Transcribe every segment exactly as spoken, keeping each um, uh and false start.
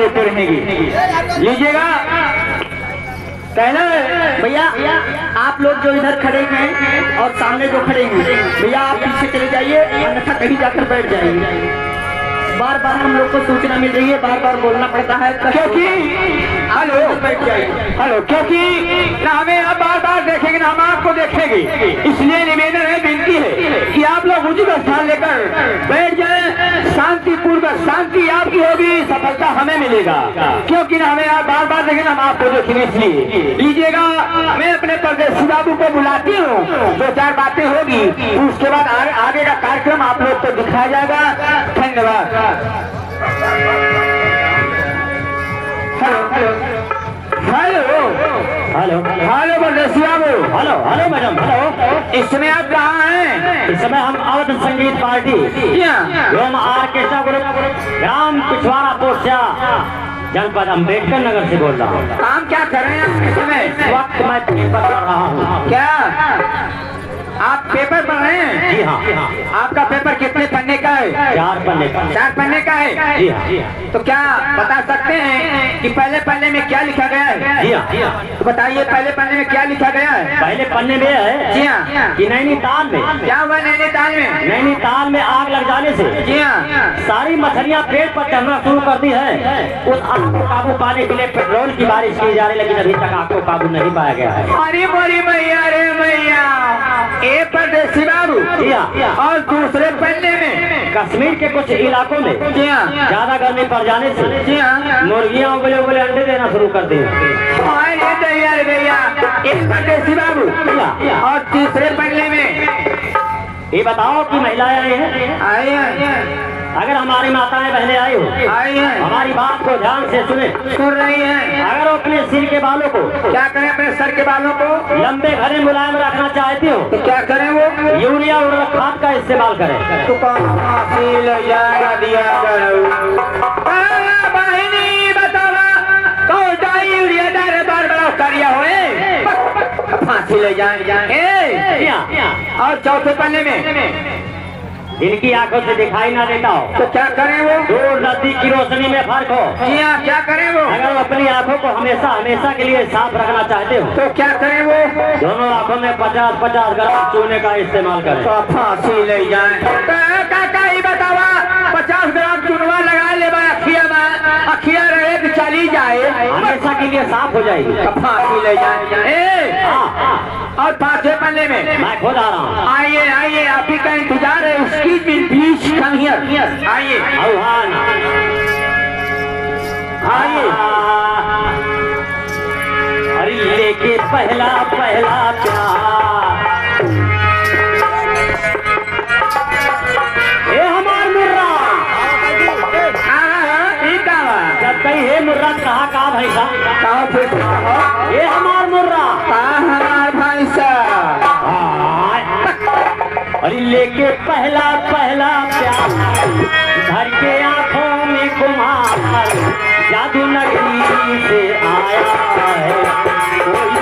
रहेगी। लीजिएगा, कहना है भैया, आप लोग जो इधर खड़े हैं और सामने जो खड़े हैं, भैया आप पीछे चले जाइए, अन्यथा कहीं जाकर बैठ जाइए। बार बार हम लोग को सूचना मिल रही है, बार बार बोलना पड़ता है, क्योंकि आप हेलो। लोग बैठ जाइए। हेलो, क्योंकि ना हमें आप बार बार देखेंगे ना हम आपको देखेंगे, इसलिए निवेदन है, विनती है कि आप लोग उचित स्थान लेकर बैठ जाएं, शांतिपूर्वक, शांति आपकी होगी, सफलता हमें मिलेगा, क्योंकि ना हमें आप बार बार देखेंगे ना हम आपको देखेंगे, इसलिए लीजिएगा। मैं अपने परदेसी बाबू को बुलाती हूँ, दो चार बातें होगी, उसके बाद आ, आगे का कार्यक्रम आप लोग को दिखाया जाएगा। धन्यवाद। Hello, hello, hello, hello, hello, परदेसी बाबू। Hello, hello, madam, hello. इस समय आप कहाँ हैं? इस समय हम अवध संगीत पार्टी, जी हाँ। एवं ऑर्केस्ट्रा ग्रुप, ग्राम पिछवाड़ा पोस्या, जनपद अम्बेडकर नगर से बोल रहा हूँ। काम क्या कर रहे हैं आप इस समय? इस वक्त मैं पेपर पढ़ रहा हूँ। क्या? आप पेपर पढ़ रहे हैं? जी हाँ। आपका पेपर कितने पन्ने का है? चार पन्ने का। चार पन्ने का है? जी हाँ। तो क्या बता सकते हैं कि पहले पन्ने में क्या लिखा गया है? जी हाँ। तो बताइए, पहले पन्ने में क्या लिखा गया है? पहले पन्ने में है जी हाँ। कि नैनीताल में, क्या हुआ नैनीताल में? नैनीताल में आग लग जाने से जी हाँ। सारी मछलियाँ पेड़ पर चढ़ना शुरू कर दी है। उस आग को काबू पाने के लिए पेट्रोल की बारिश की जा रही, लेकिन अभी तक आग को काबू नहीं पाया गया है। अरे मोरी मैया रे मैया, ए परदेसी बाबू। जी हाँ। और दूसरे पन्ने में? कश्मीर के कुछ इलाकों में जी हाँ। ज्यादा गर्मी पड़ जाने से जी हाँ। मुर्गियां उबले उबले अंडे देना शुरू कर दी। अरे दैया रे दैया, ए परदेसी बाबू। जी हाँ। और तीसरे पन्ने में? ये बताओ कि महिलाएं आई हैं? आई हैं। अगर हमारी माताएं बहनें आई हो, आई हैं। हमारी बात को ध्यान से सुने। सुन रही हैं। अगर वो अपने सिर के बालों को, क्या करें अपने सर के बालों को? लंबे घने मुलायम रखना चाहती हो, तो क्या करें वो? यूरिया उर्वरक खाद का इस्तेमाल करें। तो कौन फांसी ले जाएगा दिया करो? बहिनी बतावा, कौन सा यूरिया डाले बार बार करिया होए? फांसी ले जाए। ए, क्या? और चौथे पन्ने में? जिनकी आंखों से दिखाई ना देता हो, तो क्या करें वो? दूर नजदीक की रोशनी में फर्क हो। जी हाँ, क्या करें वो? अगर वो अपनी आंखों को हमेशा, हमेशा के लिए साफ रखना चाहते हो, तो क्या करें वो? दोनों आंखों में पचास पचास ग्राम चूने का इस्तेमाल करें। तो फांसी ले जाए। तो काका ही बतावा, पचास ग्राम चुनवा लगा ले बा अखिया में, अखिया रहे तो चली जाए। हमेशा के लिए साफ हो जाएगी। तो फांसी ले जाए। ए, हाँ, हाँ। और पांचवें पन्ने में। मैं खुद आ रहा हूँ। आइए, आइए, आप ही का इंतजार है। Excuse me, please come here। आइए। आह्वान। आइए। अरे लेके पहला, पहला प्यार। ए हमार मुर्रा। हाँ, हाँ, हाँ, ई का बा? जब कही, "हे मुर्रा, कहाँ का भैंसा?" कहाँ भैंसा? ए हमार मुर्रा। कहाँ हमार भैंसा? आय। अरे लेके पहला, पहला प्यार, भर के आंखों में खुमार, जादू नगरी से आया है कोई।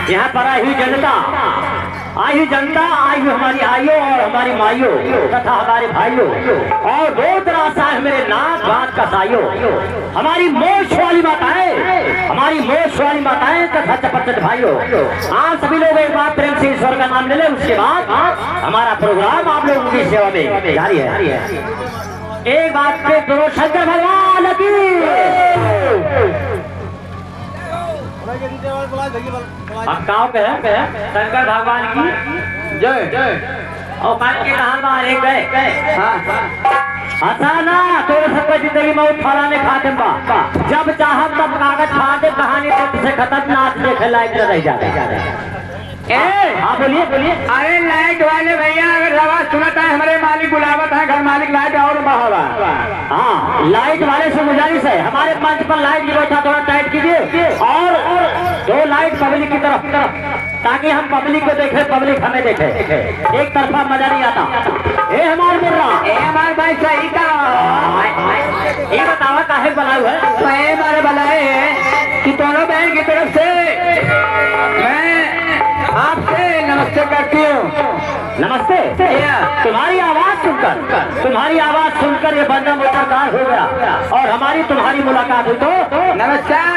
यहाँ पर आई हुई जनता, आई हुई जनता, आई हुई हमारी आइयो और हमारी माइयो तथा हमारे भाइयों, और बहुत रास आए मेरे नाथ भांत कसाइयों, हमारी मोछ वाली माताएं, हमारी मोछ वाली माताएं तथा चपरचट भाइयों, आप सभी लोग एक बार प्रेम से ईश्वर का नाम ले लें, उसके बाद हमारा प्रोग्राम आप लोगों की सेवा में जारी है। एक बार फिर बोलो शंकर भगवान की। हम गाँव के हैं, शंकर भगवान की जय। और काल के कहाँ बा, अरे गए? हाँ। हंसा ना, तोरे सबके जिंदगी में फलाने खाते बा। जब चाहब तब कागज फाड़ दे, कहानी तब से खत्म, नाच देखे लायक न रह जाते। ए! हाँ, बोलिए, बोलिए। अरे लाइट वाले भैया, अगर आवाज सुनत है, हमरे मालिक बुलावत है, घर मालिक लाइट और बहावा। हाँ, लाइट वाले से गुजारिश है, हमारे मंच पर लाइट की व्यवस्था थोड़ा टाइट कीजिए और दो लाइट पब्लिक की तरफ, ताकि हम पब्लिक को देखें, पब्लिक हमें देखे। एक तरफा मजा नहीं आता। ए हमार मुर्रा, ए हमार भाई सही का। ये बतावा काहे बुलाऊ है? मैं मारे बुलाए हैं कि दोनों बहन की तरफ से मैं आपसे नमस्ते करती हूँ। नमस्ते। या। तुम्हारी आवाज सुनकर, तुम्हारी आवाज सुनकर ये बंदा मोटरकार हो गया और हमारी तुम्हारी मुलाकात हुई तो नमस्कार।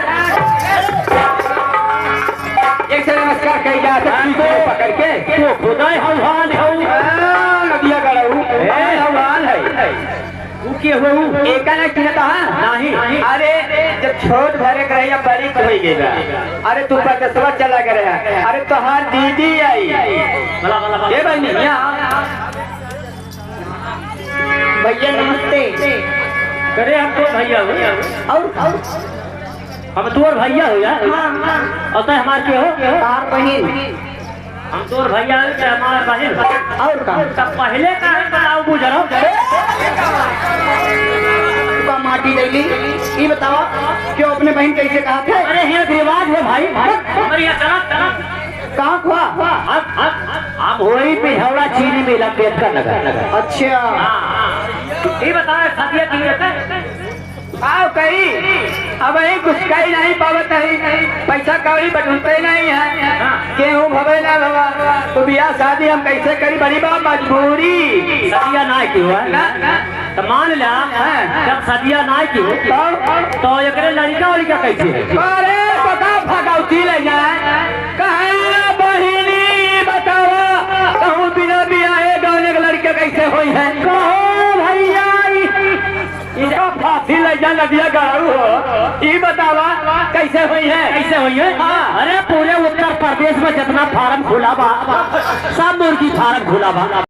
एक से नमस्कार कही जात है, पीछे पकड़ के। तू खुदाई हौहान हौ। हाँ, नदिया गड़ऊ। ए। हौहान है। तू के हो? एका ना चिन्हत हा? नाही। अरे, जब छोट भरे के रही, अब बड़ी तो होई गई बा। अरे, तू परदेसवा चला गए रहा। अरे, तोहार दीदी आई। भला, भला, भला। ए भाई, नहीं, यहाँ। भैया नमस्ते। करे हम तो भैया हो। और, और? हम तोर भैया हो यार। हाँ, हाँ। और तै हमार के हो? तार बहिन। हम तोर भैया हो, तै हमार बहिन। और का? तब पहले काहे बताओ बुझरो? तू का माटी गईली? ई बतावा, क्यों अपने बहिन कैसे कहा थे? अरे, ये रिवाज है भाई। अरे, ये चला, चला। कहाँ खुआ? अब, अब, अब वही पिछौड़ा चीनी मिला, अम्बेडकर नगर। अच्छा। हाँ। ये बताओ, सदिया की रहता है? आओ कही, अब यही कुछ कही नहीं पावत है, पैसा कौड़ी बटुरते नहीं है। हाँ। गेहूं भवे ना भवा, तो बियाह शादी हम कैसे करी? बड़ी बा मजबूरी। सदिया ना की हुआ। ना, ना। तो मान ला, हाँ। जब सदिया ना की हो, तब? तो एकरे लड़का वड़का कैसे है? अरे, पता भगौती ले जाए। कहे बहिनी बतावा, कहूँ बिना बियाहे गौने के लड़के कैसे होई है? कहो भैया, ई इनका फांसी ले जा, नदिया गड़ाऊ हो। ई बतावा, कैसे होई है? कैसे होई है? हाँ। अरे, पूरे उत्तर प्रदेश में जितना फार्म खुला बा, सब मुर्गी फार्म खुला बा।